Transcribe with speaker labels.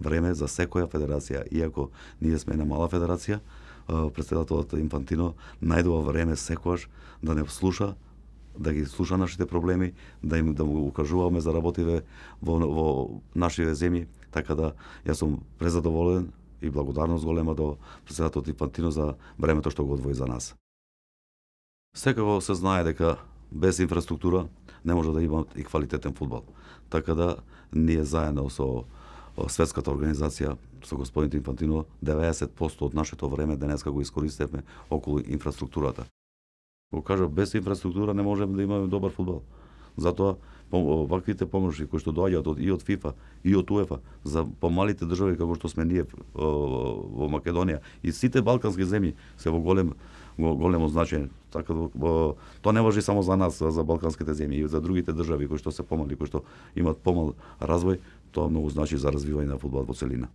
Speaker 1: време за секоја федерација, иако ние сме една мала федерација, претседателот Инфантино најдува време секогаш да не слуша, да ги слуша нашите проблеми, да му укажуваме за работиве во нашите земји, така да јас сум презадоволен и благодарност голема до претседателот Инфантино за времето што го одвои за нас. Секако се знае дека без инфраструктура не може да има и квалитетен фудбал. Така да ние заедно со светската организација, со господин Инфантино, 90% од нашето време денеска го искористевме околу инфраструктурата. Го кажав, без инфраструктура не можеме да имаме добар фудбал. Затоа ваквите помоши кои што доаѓаат и од ФИФА и од УЕФА за помалите држави како што сме ние во Македонија и сите балкански земји се во големо значење. Така да тоа не важи само за нас, за балканските земји, и за другите држави кои што се помали, кои што имаат помал развој, тоа многу значи за развивање на фудбал во целина.